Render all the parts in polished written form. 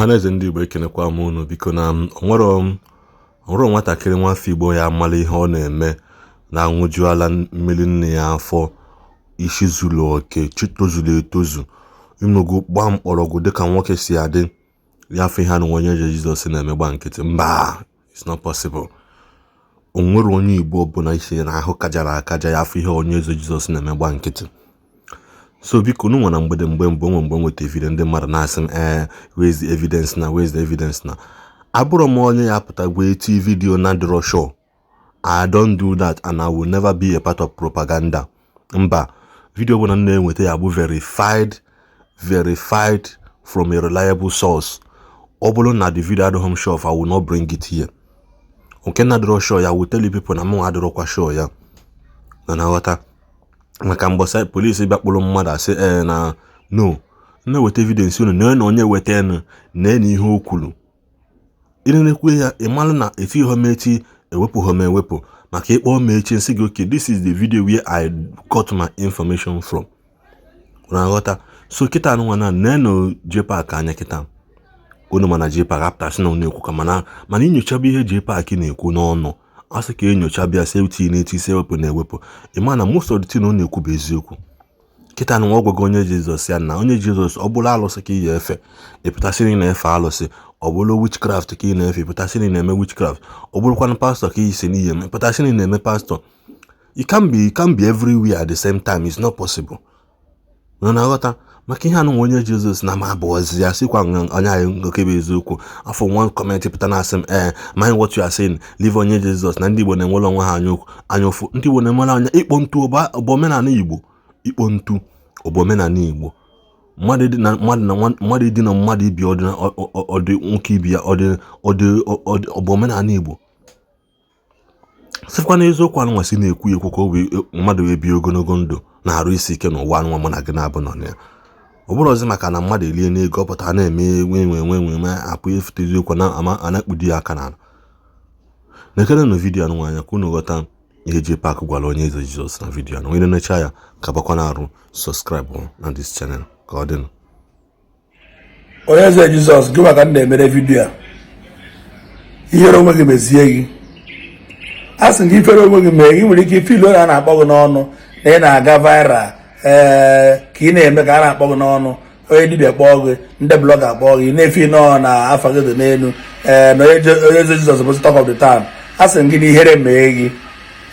Ọhaneze ndị Igbo, ekenekwa m unu. Biko, na onwero nwatakịrị nwafọ Igbo ya amala ihe ọ na-eme na-aṅụjuala mmiri nne ya afọ, isi zuru oke, chi tozuru etozu, ịnụgo gbaa mkpọrọgwụ dịka nwoke si adị ya, afọ ihe anụ onye eze Jizọs na-eme, gba nkịtị. Mba, it's not possible. Onwere onye Igbo ọbụla isi na ahụ kajara akaja ya afọ ihe onye eze Jizọs na-eme, gba nkịtị. So biko, unu nwe na mgbede mgbe mbụ onwe mgbe m nweta video, ndị mmadụ na-asị m, "Ee, where's the evidence na? Where's the evidence na?" Abụrụ m onye ya pụta gwa eti video na dịrọ sure. I don't do that and I will never be a part of propaganda. Mba, video ọbụla m na-enweta ya bụ verified, verified from a reliable source. Ọ bụrụ na the video adịghị m sure, I will not bring it here. Nke na adịrọ sure ya, will tell you people na mụ adịrọkwa sure ya na na-aghọta maka mbọsa polisi bịa kpụrụ mmadụ, asị ee na no na-eweta evidence unu na onye weta na na ihe o kwuru ịnenekwe ya. Ị malụ na etighị m eti, ewepụghị m ewepụ maka ịkpọ m echi, nsị gị, "Okay, this is the video where I got my information from." Na nghọta. So kịta anụnwa na nenu JPAC anya kịta unu, mana JPAC apụtasị na unu ekwu ka mana inyochaba ihe JPAC na-ekwu n'ọnụ, asị ka enyocha bịa sị eti na-eti, isi ewepụ na ewepụ. Ị ma na most of the thing ọ na-ekwu bụ eziokwu. Kịta na nwa ọgwago onye Jizọs ya na onye Jizọs, ọ bụrụ alụsị ka ị ya efe, ịpụtasịrị na-efe alụsị. Ọ bụrụ witchcraft ka ị na-efe, ịpụtasịrị na-eme witchcraft. Ọ bụrụkwanụ pastọ ka ị si n'ihe eme, ịpụtasịrị na-eme pastọ. You can be everywhere at the same time. It's not possible. Na na-aghọta maka ihe anụ onye Jizọs na ma abụọzi ya sịkwa onye anyị nke bụ eziokwu. Afọ nwa comment pụta na-asị m, "Ee, mind what you are saying, leave onye Jizọs na ndị Igbo na-enwere onwe ha anya ụfụ. Ndị Igbo na-enwere anya ịkpọ ntu bụ omenala Igbo. Ịkpọ ntu ọ bụ omenala Igbo. Mmadụ dị na mmadụ na mmadụ idina mmadụ ibi, ọdị ọdị nwoke ibi ya, ọdị ọdị ọdị ọ bụ omenala Igbo. Sịkwa n'eziokwu, anụnwa si na-ekwu ekwu ka o wee mmadụ wee bie ogologo ndụ na-arụ isi ike n'ụwa anụnwa mụ na gị na-abụ nọ na ya. Ọ bụrụ ọzọ maka na mmadụ elie n'ego, ọ pụtara na-eme nwe nwe nwe nwe nwe apụ efute eziokwu na ama anakpudi ya aka n'ala. Na-ekele na video anụnwa anya ka unu ghọta ihe JPAC gwara onye eze Jizọs na video anụ. Onye na-enecha ya ka bakwa na-arụ subscribe na this channel ka ọ dịnụ. Onye eze Jizọs, gị maka m na-emere video a, ihere onwe gị mezie gị. A sị gị ifere onwe gị mee gị. Nwere ike ifilu na a na-akpọ gị n'ọnụ na ị na-aga viral, ee, ka ị na-eme ka a na-akpọ gị n'ọnụ. Onye dibịa kpọọ gị, ndị blogger kpọọ gị, na-efi nọọ na afa gị dị n'elu, ee, na onye eze Jizọs bụ talk of the town. A sị gị na ihere mee gị,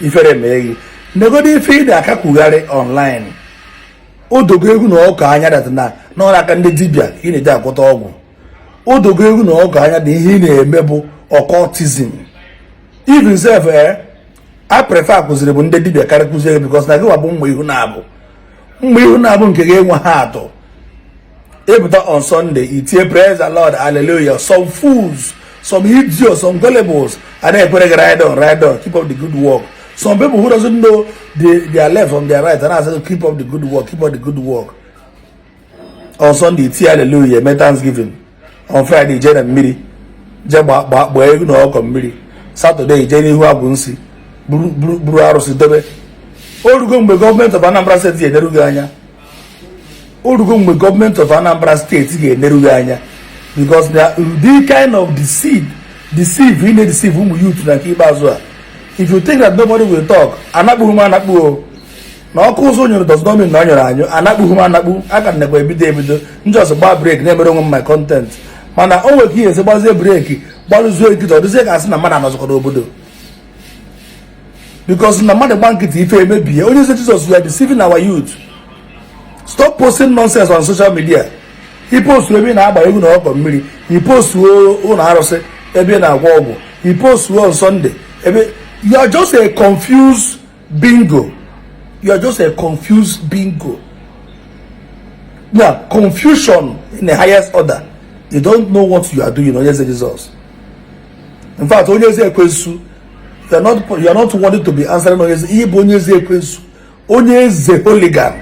ifere mee gị. Negodo ife ị na-akakwugharị online, odogo egwu na ọkụ anya that na n'ọrụ aka ndị dibịa ka ị na-eji agwọta ọgwụ. Odogo egwu na ọkụ anya na ihe ị na-eme bụ occultism. Even sef, I prefer kụziri bụ ndị dibịa karịa kụzie gị, because na gị bụ mma ihu na-abụ, mma ihu na-abụ nke gị enwe ha atụ. Ịpụta on Sunday, itie "Praise the Lord, hallelujah." Some fools, some idiots, some gullibles a na-ekwere gị, "Ride on, ride on, keep up the good work." Some people who doesn't know their left from their right and na-asị, "Keep up the good work, keep up the good work." On Sunday, itie hallelujah, eme thanksgiving. On Friday, jee na mmiri, jee gbaa egwu na ọkọ mmiri. Saturday, jee n'ihu agwụ nsị, buru buru buru arụsị dobe. O rugo mgbe gọọmenti of Anambra Steeti ga-eneru gị anya. O rugo mgbe gọọmenti of Anambra Steeti ga-eneru gị anya, because na ụdị kind of deceive ị na-edeceive ụmụ youth na nke ikpeazụ a, if you think that nobody will talk, anakpughu m anakpu o. Na ọkụ ụzọ nyụrụ does not mean na ọ nyụrụ anyụ. Anakpughu m anakpu aka nakwa ebido ebido njọs gbaa break na-emere onwe m my content, mana o nwere ka ihe esi gbazie break, gbarụzuo nkịtị, ọ dịzie ka asị na mmadụ anọzikwa n'obodo, because na mmadụ gba nkịtị, ife emebie. Onye eze Jizọs, you are deceiving our youth. Stop posting nonsense on social media. Ipostu ebe ị na-agba egwu na ọkọ mmiri, ipostuo ụlọ arụsị ebe ị na-agwọ ọgwụ, ipostuo on Sunday ebe. You are just a confused bingo. You are just a confused bingo. Now, confusion in the highest order. You don't know what you are doing. Onye eze Jizọs, in fact, onye eze ekwensu, you are not wanting to be answering. Onye eze ihe bụ onye eze ekwensu, onye eze hooligan.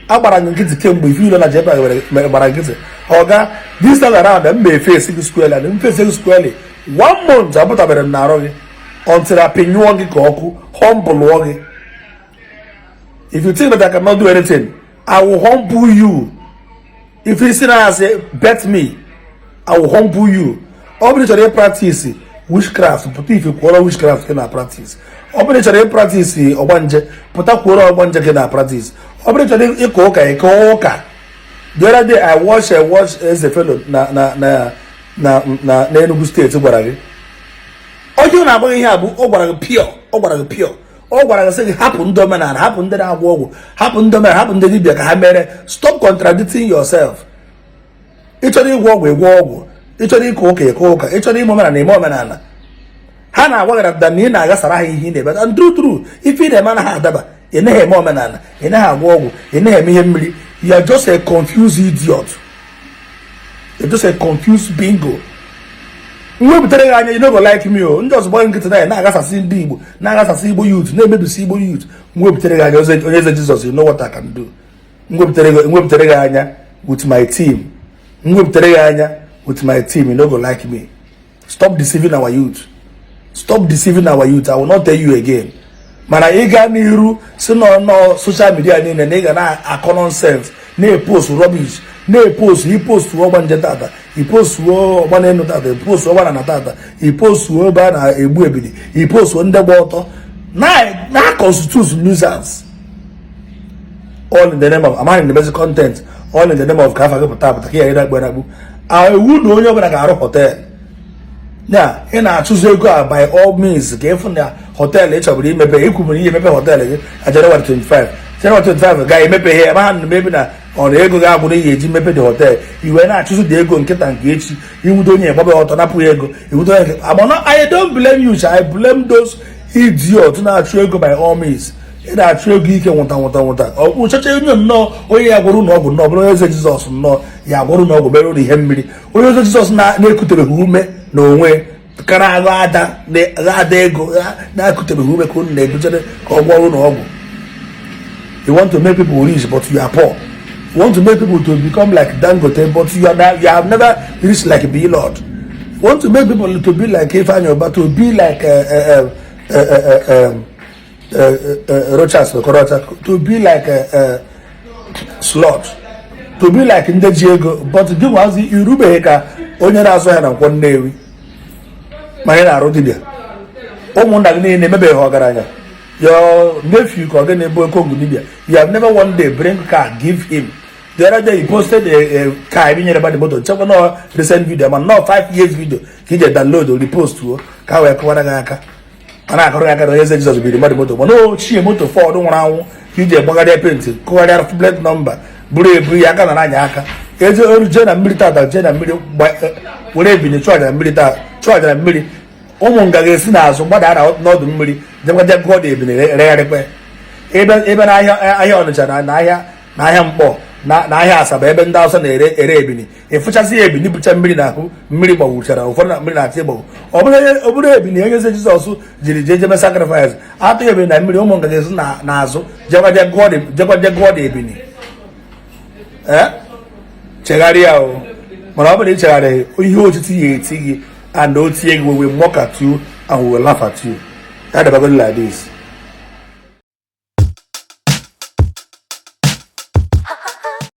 Agbara gị nkịtị kemgbe ife ilo na jeba gbara nkịtị. Ọga, this time around, m ma-efesi gị squarely, and m face gị squarely. One month apụtabere m na-arụ gị until apịnyụọ gị ka ọkụ humble gị. If you think that I cannot do anything, I will humble you. If you si na asị bet me, I will humble you. Ọ bụrụ chọrọ ịpractice witchcraft, pụta ife kwuoro witchcraft gị na practice. Ọ bụrụ chọrọ ịpractice ọgbanje, pụta kwuoro ọgbanje gị na practice. Ọ bụrụ chọrọ ịka ụka, ịka ụka. The other day I watch Eze Fellow na Enugu Steeti gwara gị onye na-agwa gị ihe a bụ ọ gwara gị pure, ọ gwara gị pure, ọ gwara gị sị gị hapụ ndị omenala, hapụ ndị na-agwọ ọgwụ, hapụ ndị omenala, hapụ ndị dibịa ka ha mere. Stop contradicting yourself. Ị chọrọ ịgwọ ọgwụ, ịgwọ ọgwụ. Ị chọrọ ịka ụka, ịka ụka. Ị chọrọ ime omenala, ime omenala. Ha na-agwa gị na ị na-agasara ha ihe ị na-eme, and true true, ife ị na-eme anaghị adaba. Ị naghị eme omenala, ị naghị agwọ ọgwụ, ị naghị eme ihe mmiri. You are just a confused idiot. You're just a confused bingo. Mwepụtara gị anya, you no go like me o. Ndị ọzọ nkịtị na na-agasasị ndị Igbo, na-agasasị Igbo youth, na-emebisi Igbo youth. Mwepụtara gị anya, onye eze Jizọs, you know what I can do. Mwepụtara gị anya with my team, mwepụtara gị anya with my team, you no go like me. Stop deceiving our youth. Stop deceiving our youth. I will not tell you again. Mana ị gaa n'iru si nọ social media niile na ị ga na-akọ nonsense, na-epost rubbish, na-epost, ipostu ọgbanje tata, ipostuo ọgbanelu tata, ipostu ọgbanana tata, ipostuo ebe a na-egbu ebili, ipostuo ndị gba ọtọ na constitute nuisance, all in the name of amaghị na content, all in the name of ka afa gị pụta apụta, ka ị ghara ịrakpu erakpu. Iwu na onye ọbụla ga-arụ hotel ya, ị na-achụzi ego a by all means, ka ịfụ na hotel ị chọburu imepe. Ikwuburu ihe emepe hotel gị na January 25, January 25 ga-emepe ihe ebe ha na mebi na ọ na ego ga-agwụrụ ihe eji mepe the hotel. Iwe na-achụzi dị ego nkịta nke echi, iwudo onye gbaba ọtọ, napụ ya ego, iwudo onye nke agbana. I don't blame you. I blame those idiot na-achụ ego by all means. Ị na-achụ ego ike nwụta nwụta nwụta. Ọchọcha onye nnọọ, onye ya gwụrụ na ọgwụ nnọọ bụrụ onye eze Jizọs nnọọ ya gwụrụ na ọgwụ mere ụlọ ihe mmiri. Onye eze Jizọs na-ekutebeghị ume na onwe kara agụ ada ada ego na-ekutebeghị ume ka unu na-ebujere ka ọ gwọrọ ụlọ ọgwụ. You want to make people rich, but you are poor. You want to make people to become like Dangote, but you are not, you have never reached like Blord. You want to make people to be like Ifeanyi Uba, to be like Rochas Okorocha, to be like Slot, to be like ndị ji ego, but gị nwazi irubeghị ka onye na-azụ ahịa na Nkwọ Nnewi, ma ị na-arụ dibịa. Ụmụnna gị niile emebeghị ọgaranya. Your nephew ka ọ gị na-ebu Okongwu dibịa, you have never one day bring car give him. The other day you posted a car ebe nyere mmadụ moto. Nchekwa nọ recent video, ma nọ 5 years video ka ije download, repost o ka wee kụwara gị aka. A na-akụrụ gị aka na onye eze Jizọs biri mmadụ moto, mana ochie moto Ford nwụrụ anwụ ka ije gbagharịa paint, kụgharịa plate number, buru ebu ya aka na anya aka eje oru jee na mmiri tata, jee na mmiri were ebini chụọ aja na mmiri taa, chụọ aja na mmiri. Ụmụ nga ga-esi n'azụ gbada na n'ọdụ mmiri jekwaje gụọ dị ebini regharịkwa ebe ebe n'ahịa ahịa Ọnịcha na n'ahịa n'ahịa Mkpọ na n'ahịa Asaba, ebe ndị Awụsa na-ere ere ebini. Ịfụchasị ya, ebini bụcha mmiri n'ahụ, mmiri gbagbuchara ụfọdụ na mmiri na-achọ ịgbagbu. Ọ bụrụ ebini onye eze Jizọs jiri jee jeme sacrifice, atụ ebini na mmiri, ụmụ nga ga-esi n'azụ jekwaje gụọ dị ebini. Ee, chegharịa o. Mana ọ bụrụ na ị chegharịghị, ihe otiti ya eti gị, and o tie gị, we will mock at you and we will laugh at you. Ya debagodi like this.